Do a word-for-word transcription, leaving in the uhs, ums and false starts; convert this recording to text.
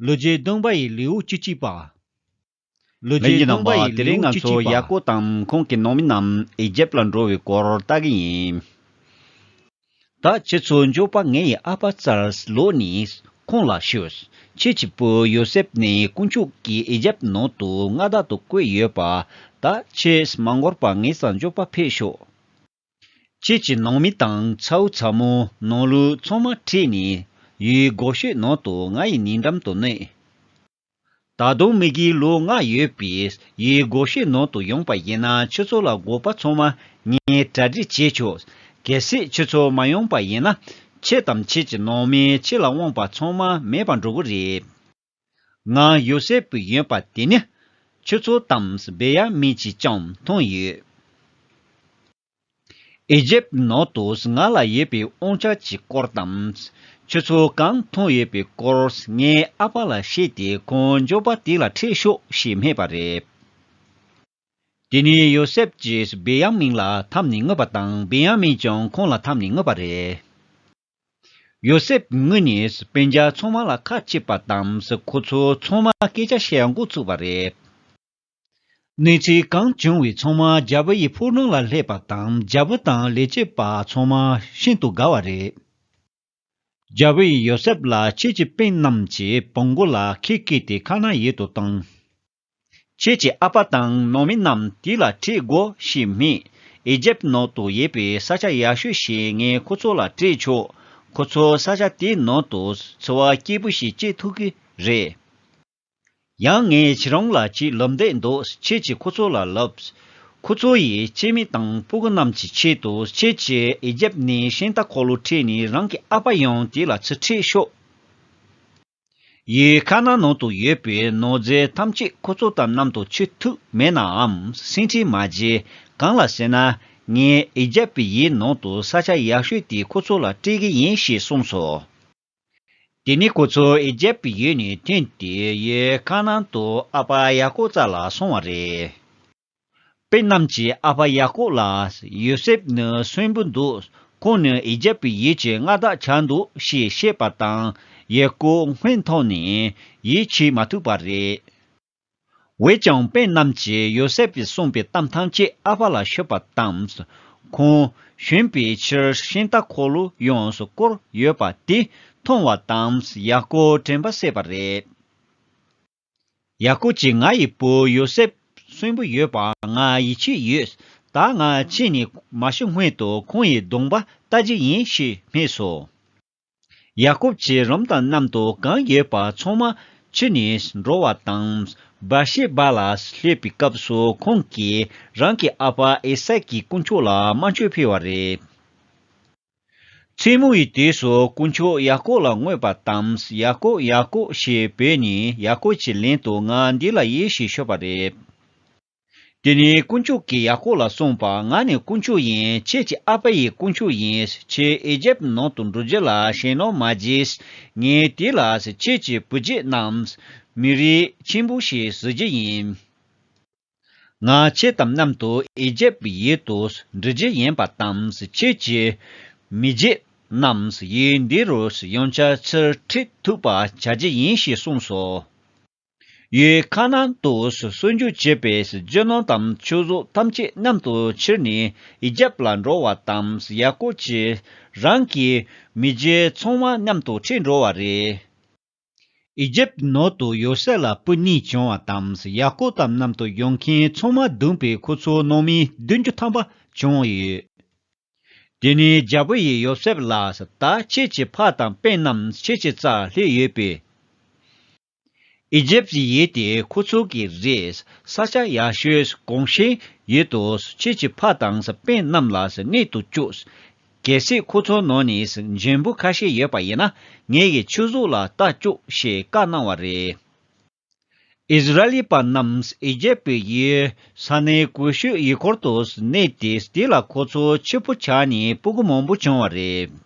ལོ་རྒྱུས་བདུན་པ་ཡི་ལེའུ་བཅུ་གཅིག་པ། ལོ་རྒྱུས་བདུན་པ་ཡི་ལེའུ་བཅུ་གཅིག་པ། དེ་རིང་ང་ཚོ་ཡ་ཀོབ་དང་ཁོང་གི་ནང་མི་རྣམས་ཨི་ཇེབ་ལ་འགྲོ་བའི་སྐོར་ལྟ་གི་ཡིན། ད་ཁྱེད་ཚོ་མགྱོགས་པ་ངའི་ཨ་ཕའི་རྩར་ལོག་ནས་ཁོང་ལ་ཞུས། ཁྱེད་ཀྱི་བུ་ཡོ་སེབ་ནི་དཀོན་མཆོག་གིས་ཨི་ཇེབ་ནང་དུ་མངའ་བདག་ཏུ་བསྐོས་ཡོད་པ་ད་ཁྱེད་མ་འགོར་བར་ངའི་རྩར་མགྱོགས་པ་ཕེབས་ཤོག་ཁྱེད་ཀྱི་ནང་མི་དང་ཚ་བོ་ཚ་མོ་ནང་ལོགས་ཚང་མ་ཁྲིད་ནས་ཡུལ་གོ་ཤེད་ནང་དུ་ང་ཡི་ཉེ་འགྲམ་དུ་གནས། ད་དུང་མི་རྒན་ལོ་ལྔ་ཡོད་པས་ཡུལ་གོ་ཤེད་ནང་དུ་ཡོང་པ་ཡིན་ན་ཁྱེད་ཚོ་ལ་དགོས་པ་ཚང་མ་ངས་གྲ་སྒྲིག་བྱེད་ཆོག་གལ་སྲིད་ཁྱེད་ཚོ་མ་ཡོང་པ་ཡིན་ན་ཁྱེད་དང་ཁྱེད་ཀྱི་ནང་མི་ཁྱེད་ལ་དབང་བ་ཚང་མ་མེད་པར་འགྲོ་གི་རེད། ང་ཡོ་སེབ་ཡིན་པ་དེ་ནི་ཁྱེད་ཚོ་དང་བེ་ཡ་མིན་གྱིས་ཀྱང་མཐོང་ཡོད། ཨི་ཇེབ་ནང་དུ་ང་ལ་ཡོད་པའི་དབང་ཆ་གྱི་སྐོར་དང་། ཁྱེད་ཚོ་གང་མཐོང་ཡོད་པའི་སྐོར་ངའི་ཨ་ཕ་ལ་བཤད་དེ་ཁོང་མགྱོགས་པ་དེ་ལ་ཁྲིད་ཤོག་ཞེས་སྨྲས་པ་རེད། དེ་ནས་ཡོ་སེབ་ཀྱིས་བེ་ཡ་མིན་ལ་འཐམས་ནས་ངུས་པ་དང་བེ་ཡ་མིན་ཀྱང་ཁོང་ལ་འཐམས་ནས་ངུས་པ་རེད། ཡོ་སེབ་ངུས་ནས་སྤུན་ཀྱག་ཚང་མ་ལ་ཁ་ཕྱེས་པ་དང་ཁོ་ཚོ་ཚང་མ་སྐད་ཆ་བཤད་འགོ་ཚུགས་པ་རེད། གནས་ཚུལ་གང་བྱུང་བའི་ཚང་མ་རྒྱལ་པོ་ཡི་ཕོ་བྲང་ལ་སླེབས་པ་དང་རྒྱལ་པོ་དང་ལས་བྱེད་པ་ཚང་མ་ཤིན་ཏུ་དགའ་བ་རེད། རྒྱལ་པོ་ཡིས་ཡོ་སེབ་ལ་ཁྱེད་ཀྱི་སྤུན་རྣམས་ཀྱི་བོང་གུ་ལ་ཁྱེད་བཀལ་ཏེ་ཁ་ན་ཡུལ་དུ་བཏང་། ཁྱེད་ཀྱི་ཨ་ཕ་དང་ནང་མི་རྣམས་དེ་ལ་ཁྲིད་དགོས་ཞེས་སྨྲས། ཨི་ཇེབ་ནང་དུ་ཡོད་པའི་ས་ཆ་ཡག་ཤོས་ཤིག་ངས་ཁོ་ཚོ་ལ་སྤྲད་ཆོག་ཁོ་ཚོ་ས་ཆ་དེའི་ནང་དུ་འཚོ་བ་སྐྱིད་པོ་ཞིག་སྐྱེལ་ཐུབ་ཀྱི་རེད། ཡང་ངས་ཁྱེད་རང་ལ་ཅིག་ལབ་འདོད་འདུག་ཁྱེད་ཀྱིས་ཁོ་ཚོ་ལ་ལབ། ཁོ་ཚོ་ཡི་སྐྱེས་དམན་དང་སྤུ་གུ་རྣམས་ཀྱི་ཆེད་དུ་ཁྱེད་ཀྱིས་ཨི་ཇེབ་ནས་ཤིང་རྟ་འཁོར་ལོ་ཁྲིད་ནས་རང་གི་ཨ་ཕ་ཡང་དེ་ལ་ཚུར་ཁྲིད་ཤོག་ཡུལ་ཁ་ན་ནང་དུ་ཡོད་པའི་ནོར་རྫས་ཐམས་ཅད་ཁོ་ཚོ་དང་མཉམ་དུ་ཁྱེར་ཐུབ་མེད་ནའང་སེམས་ཁྲལ་མ་བྱེད། གང་ལ་ཟེར་ན་ངས་ཨི་ཇེབ་ཡུལ་ནང་དུ་ས་ཆ་ཡག་ཤོས་དེ་ཁོ་ཚོ་ལ་སྤྲད་ཀྱི་ཡིན་ཞེས་གསུངས་སོ། དེ་ནས་ཁོ་ཚོ་ཨི་ཇེབ་ཡུལ་ནས་ཐོན་ཏེ་ཡུལ་ཁ་ན་ཏུ་ཨ་ཕ་ཡ་ཀོབ་རྩ་ལ་སོང་བ་རེད། དཔོན་རྣམས་ཀྱིས་ཨ་ཕ་ཡ་ཀོབ་ལ་ཡོ་སེབ་ནི་གསོན་པོ་འདུག་ཁོང་ནི་ཨི་ཇེབ་ཡུལ་གྱི་མངའ་བདག་ཆགས་འདུག་ཞེས་བཤད་པ་དང་ཡ་ཀོབ་སྔོན་ཐོག་ནས་ཡིད་ཆེས་མ་ཐུབ་པ་རེད། འོན་ཀྱང་དཔོན་རྣམས་ཀྱིས་ཡོ་སེབ་ཀྱིས་གསུངས་པའི་གཏམ་ཐམས་ཅད་ཨ་ཕ་ལ་ཤོད་པ་དང་། ཁོང་ཞོན་པའི་ཕྱིར་ཤིང་རྟ་འཁོར་ལོ་ཡོངས་སུ་བསྐོར་ཡོད་པ་དེ་མཐོང་བ་དང་ཡ་ཀོབ་དྲན་པ་གསོས་པ་རེད། ཡ་ཀོབ་ཀྱིས་ང་ཡི་བུ་ཡོ་སེབ་གསོན་པོ་ཡོད་པར་ང་ཡིད་ཆེས་ཡོད། ད་ང་ཕྱིན་ནས་མ་ཤི་སྔོན་དུ་ཁོང་ཡི་གདོང་པ་ལྟ་རྒྱུ་ཡིན་ཞེས་སྨྲས་སོ། ཡ་ཀོབ་ཀྱིས་རུམ་དང་མཉམ་དུ་གང་ཡོད་པ་ཚང་མ་ཁྱེར་ནས་འགྲོ་བ་དང་། བར་ཤེ་བ་ལ་སླེབས་པའི་སྐབས་སུ་ཁོང་གིས་རང་གི་ཨ་ཕ་ཨི་སཱག་གི་དཀོན་མཆོག་ལ་དམར་མཆོད་ཕུལ་བ་རེད། མཚན་མོ་ཡི་དུས་སུ་དཀོན་མཆོག་ཡ་ཀོབ་ལ་མངོན་པ་དང་། ཡ་ཀོབ་ཡ་ཀོབ་ཞེས་བོས་ནས་ཡ་ཀོབ་ཀྱི་ལན་དུ་ང་འདི་ལ་ཡིན་ཞེས་ཤོད་པ་རེད། དེ་ནས་དཀོན་མཆོག་གིས་ཡ་ཀོབ་ལ་གསུངས་པ། ང་ནི་དཀོན་མཆོག་ཡིན། ཁྱེད་ཀྱི་ཨ་ཕ་ཡི་དཀོན་མཆོག་ཡིན། ཁྱེད་ཨི་ཇེབ་ནང་དུ་འགྲོ་རྒྱུ་ལ་ཞེད་སྣང་མ་བྱེད། ངས་དེ་ལ་ཁྱེད་ཀྱི་བུ་རྒྱུད་རྣམས་མི་རིགས་ཆེན་པོ་ཞིག་བཟོ་རྒྱུ་ཡིན། ང་ཁྱེད་དང་མཉམ་དུ་ཨི་ཇེབ་ཡུལ་དུ་འགྲོ་རྒྱུ་ཡིན་པ་དང་། ཁྱེད་ཀྱི་མི་རྒྱུད་རྣམས་ཡུལ་འདི་རུ་ཡང་བསྐྱར་ཚུར་ཁྲིད་ཐུབ་པ་བྱ་རྒྱུ་ཡིན་ཞེས་གསུངས་སོ། ཡུལ་ཁ་ན་ཏུ་གསོན་རྒྱུག་བྱེད་པའི་རྒྱུ་ནོར་དང་ཆོས་གཟུགས་ཐམས་ཅད་མཉམ་དུ་ཁྱེར་ནས་ཨི་ཇེབ་ལ་འགྲོ་བ་དང་། ཡ་ཀོབ་ཀྱིས་རང་གི་མི་རྒྱུད་ཚང་མ་མཉམ་དུ་ཁྲིད་འགྲོ་བ་རེད། ཨི་ཇེབ་ནང་དུ་ཡོ་སེབ་ལ་བུ་གཉིས་བྱུང་བ་དང་། ཡ་ཀོབ་དང་མཉམ་དུ་ཡོང་མཁན་ཚང་མ་བསྡོམས་པས་ཁོ་ཚོ་ནང་མི་བདུན་ཅུ་ཐམ་པ་བྱུང་ཡོད། དེ་ནས་རྒྱལ་པོ་ཡིས་ཡོ་སེབ་ལ། ད་ཁྱེད་ཀྱི་ཕ་དང་སྤུན་རྣམས་ཁྱེད་ཀྱི་རྩར་སླེབས་ཡོད་པས། ཨི་ཇེབ་ཀྱི་ཡུལ་དེ་ཁོ་ཚོ་གི་རེད། ས་ཆ་ཡག་ཤོས་གོམས་གཤིས་ཡོད་དོ། ཁྱེད་ཀྱི་ཕ་དང་སྤུན་རྣམས་ལ་གནས་དུ་བཅུག་གལ་སྲིད་ཁོ་ཚོ་ནང་ནས་འཇོན་པོ་ཁ་ཤས་ཡོད་པ་ཡིན་ན་ངེད་ཀྱི་ཆོས་གཟུགས་ལ་ལྟ་བཅུག་ཞེས་བཀའ་གནང་བ་རེད། ཨིསི་ར་ཨེལ་པ་རྣམས་ཨི་ཇེབ་ཀྱི་ས་གནས་གུ་ཤུད་ཡུལ་སྐོར་དུ་གནས་ཏེ། དེ་ལ་ཁོ་ཚོ་ཕྱུག་པོ་ཆགས་ནས་སྤུ་གུ་མང་པོ་བྱུང་བ་རེད།